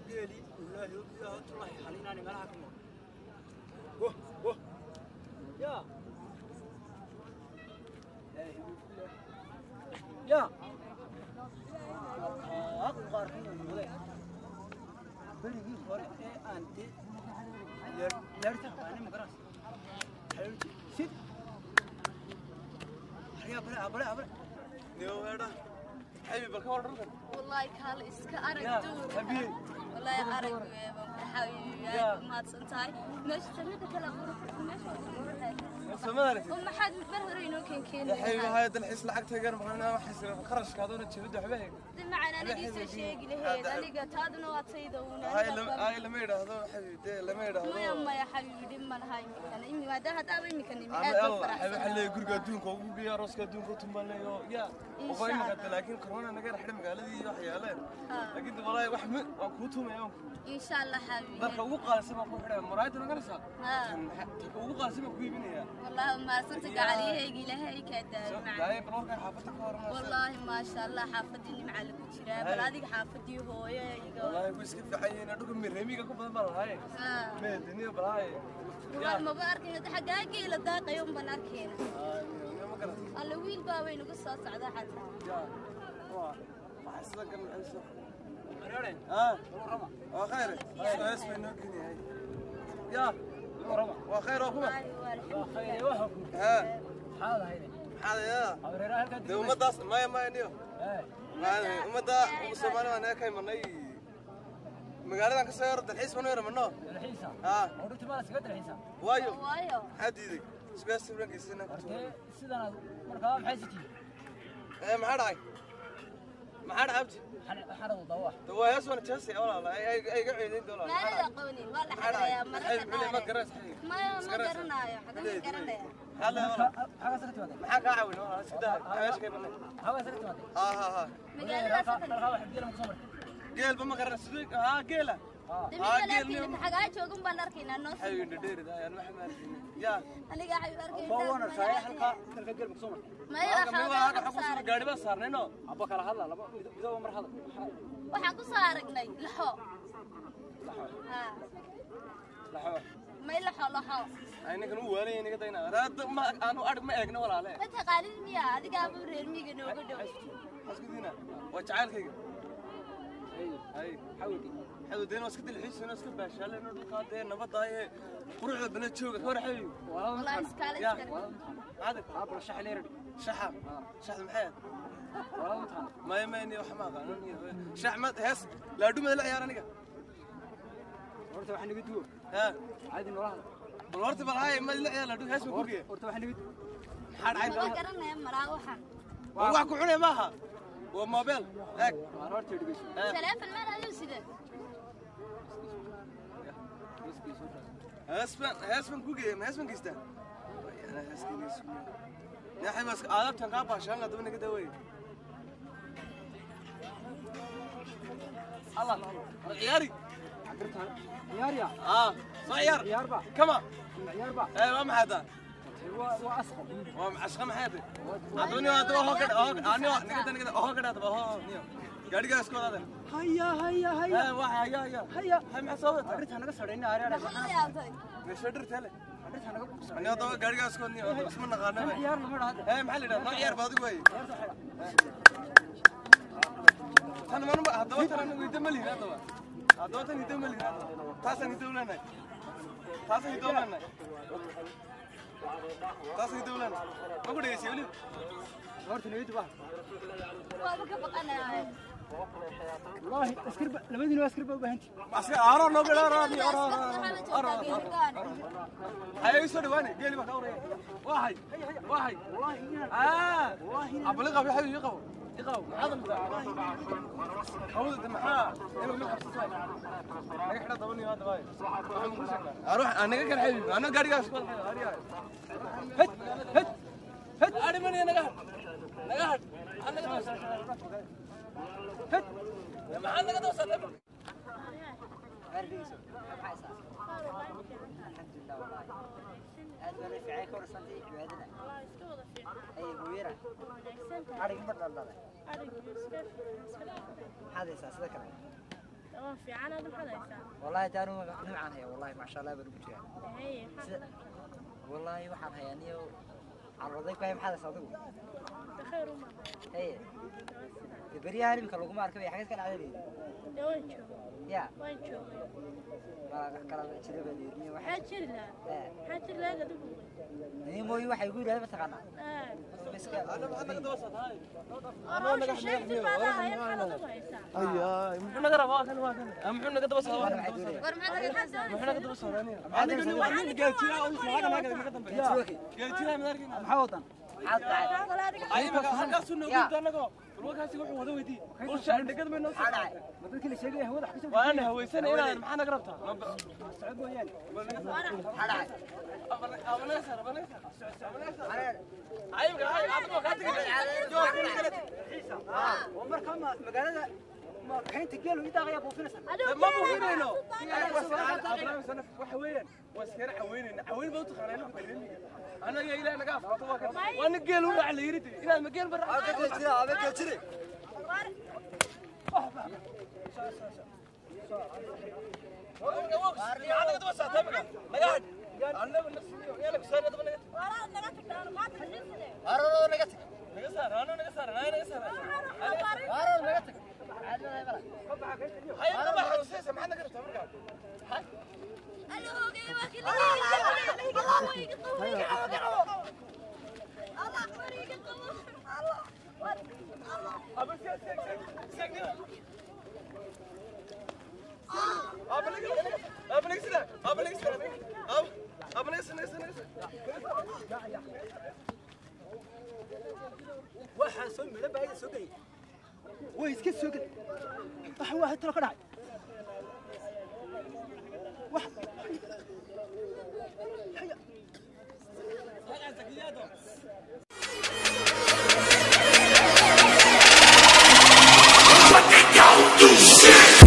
Geeli wallaahi billahi tallahi xalinaani meelaha ka nool. Wah wah. Ya. Ya. Qaarkan muuqday. Berigii hore ee aan dee leerta aqaanay ma garanaysa. Sid. Haryaa bale bale bale. Niyo weedha. Xabiib bal ka war dhulkan. Wallahi kaal iska arag duur. Xabiib. Wallahi arag weeba xabiib aad mahadsan tahay. Meesha tanada kala qurux meesha qurux. Samada. Maxaad mar hore inoo keenkeenay? Xabiib haya dalxiis lacagta gar maxaa wax xisir kharashka adoona jibida waxba hay. Macaan aniga soo sheegi lahayd aniga taaduna waa tayda uuna. Hay lama ay lama yiraahdo xabiib de lama yiraahdo. Maya maya xabiib dhib ma laha imikana imi maada hadaaba imikana imi aad u faraxsan. Xabiib xalay guriga adduunka ugu geeyo arooska adduunka tumbaleeyo ya. Oo imika laakiin corona naga raxay magaaladii iyo waxyaaleen. Laakiin wallahi wax waan ku tumaya. Insha Allah xabiib. Marka ugu qaalisan baan ku xidhay muraayadda naga rasaa. Tan ugu qaalisan baan ku iibinaya. Wallahi ma santa gacaliyahayga ilaahay ka daal macaan. Daay bal warka xaafadda ka warama. Wallahi ma sha Allah xaafadii nimca lagu jiraa bal adiga xaafadii hooyo iga. Wallahi way iska fiican yihiin dhulka mireemiga ku badan baa lahay. Meediniyo balaay. Wallahi ma arkay hada xagaa geela daaqayo baan arkayna. Ma garatay. Alla wiil baa way nagu soo socda xataa. Ya. Waa waxa sida kan maxay Warama. Waa khayr. Su'aas way noo keenyahay. Ya. Warama. Waa khayr oo kuma. Waa khayr waxa ku. Ha. Maxaad ahayde? Maxaad yaa? Hareeraha halka dee ummadaas maya maya niyo. Ee. Ummadda Soomaali waan ka imanay. Magaaladan ka soo yar dalxiis baan u yar marno. Dalxiisa. Ha. Oo dhulta ma iskaga dalxiisa. Waayo. Waayo. Maxaa diiday? Su'aas sawirkan geysana. Hortee sidan aad markaa maxay sitii? Ee maxaa dhacay? Maxaa dhacay abti? Waxaan wada wax. Waa soo jeesay walaal ay ay ga ciideyn doonaan. Ma la aqoonin waa la xadayaa mararka qaar. Ma garanaysa. Ma garanayo xagaa ma garanayo. Hada walaal. Xagaa soo timaadey. Maxaa ka caawin walaal sida meesha ka imanay. Xagaa soo timaadey. Ha ha ha. Magaalada halka wax geela ma soo martay. Geelba ma garanaysa sidoo ha geela. Ha geel xagaa joogan baan arkaynaa noo. Xabiib dheer ayaan wax ma arkin. Ya. Aniga xabiib arkay. Waa waan arkay halka halka geel ma soo martay. Maya waxa gaari baan saarnayno. Abba kala hadla laba midooba mar hadla. Waxaan ku soo aragnay laxo. Ha. Laxo. May laxo laxo. Ay ninkan uu waalay inaga dayna. Raad ma aanu arag ma eegno walaale. Ma taqaanin miya adiga abu reer miyiga nooga dhow. Xaskudiina waa jacaylkayga. Ay xawdi. Xawdeen waa iska dalxiisayno iska baashaalayno dhulka dee nabadda ay quruxda bana jooga ka war xabiib. Wallahi iskaala iska. Caadi. Abba shax leeyahay. Shaxa. Shaxda maxay? Walaal ma taqaan. Maya maya niyo wax ma aqaan. Shax ma hees laadhuma la ciyaar aniga. Horta waxa naga duwo. Ha. Caadi noolaha. Bal horta bal hay ma la ciyaar laadhu hees ma ku geeyo. Horta waxa naga duwo. Maxaa dhacay? Ma garanaya maraa waxan. Waa wax ku cunay maaha. Waa mobile. Eeg. Waa horta dhigayso. Taleefan ma lahayd sida. Hees baan hees baan ku geeyay, hees baan geystaa. Ana hees geynayso. Ya xabiib alaabtan ka baashaan la daba naga daway. Allah ciyaari. Ciyaariya. Ah, soo ciyaar. Ciyaar ba. Kama. Ciyaar ba. Ee waa maxay taa? Waa asqo. Waa asqo maxay taa? Adooni waa daba hoo kada hoo ani naga naga hoo kada daba hoo niyo. Gaariga isku wada. Haya haya haya. Ee waa haya haya. Haya. Hay maxay soo wadataa? Arrinta naga sareyna ariga. Maxaa yaabtay? Meesha dhirta leh. Arrinta naga Ani daba gaariga isku niyo isma naqaana. Ciyaar lama dhahdo. Ee maxaa la yiraahdaa? Noo ciyaar baad ugu way. Tan ma hadaba tan anigu idda ma lihin hadaba. Hadaba tan idda ma lihin hadaba. Taasaan idda uleenahay. Taasaan idda uleenahay. Taasaan idda uleenahay. Ma ku dhegeysay weli? Horta naga duwa. Waa ka baqanahay. Wallahi askar labadiina askar baa u baahantii. Askar aaro noo gala aaro aaro aaro. Hay soo dhawaane geeli baa ka oraya. Waa hay. Waa hay. Wallahi inaan. Ah. Wallahi Abli qabo xabiib iqabo. Iqabo. Maxaad hawda maxaa inuu la qabsato naga xidha daban iyo hadda waay aruux anaga kan xabiib ana gaarigaas ku ariga Had had had ari man naga had naga had anaga had maxaa naga doosan Ardigiisu maxaa alxamdulillah wallahi aad baan u fiicay ka warsantii cibaadada ay hooyara arig ma dhalada maxaad haysaa sida kale Waan fiican, aad maxaad haysaa? Wallaahi taanu nimcaan haya, wallaahi maasha Allah baan ugu jiraa. Haye, maxaa? Wallaahi waxaan hayaa niyo carwaday ku hay, maxaad haysaa adigu? Khayr uma. Haye, dee beryahan imika laguma arkay, xageed ka dhacday leedi? Dee waan joogay. Ya. Waan joogay. Ma wax kala jira baa leedi niyo? Maxaa jiri lahaa? Ee. Maxaa jiri lahayd adigu? Niyo mooyi waxay igu yidhahdeen mataqaanaa. Iska War hawsha sheegtid baad ahaya, maxaad adigu haysaa? Ayaa, muxuu naga rabaa? Kan waa kan, muxuu naga daba socdaa? Maxay doonayaan? War maxaad naga doonaysaa? Muxuu naga daba socdaa? Aniga nin waa nin geeltira oo naga naga naga dambeeya. Geeltira ma arkin? Maxaa wadan? Maxaad dhacay? Ay, marka halkaas uu noogu anago walkaasi wuxuu wada weydii ul shaar dhigad ma noo soo Maxaa dhacay? Ma dadkii la sheegaya hawada wax ka soo waana haweysan inaan maxaa naga rabtaa? Socod mooyaane. Maxaa dhacay? Abanaga saar, abanaga saar, abanaga saar. Ay, marka ay adigu ka tagay joog kale. Oo markaa ma magaalada ma kaynta geelu ii daaqaya buufinaysa? Ma buufinayno, waxa weeyaan waa iskana caweynayna. Caweyn baa u taqaanaa inagu dareemiga anaga ilaah naga afurto. Waa kan waa nin geel u raac la yiri inaad ma geel ba raac. Waraad naga tagtaa, maanta xisiisine. Waaroo naga tag. Naga saar, ano naga saar, naga saar. Waaroo naga tag. Maxaad leedahay mala? Hay, ma xanuunsaysa? Maxaad naga rabtaa markaa? Alla hoogay, waa kii laga iga qabo, iga qabo, Allah akbar, iga qabo, Allah Allah. Aba siya siya siya siya. Aba naga, aba naga sida, aba naga sida, aba aba naga sida, naga sida. Waxaa soo midho baa soo gelay, way iska soo gelay. Waxa waa talo ka dhacay wax. But they don't do shit!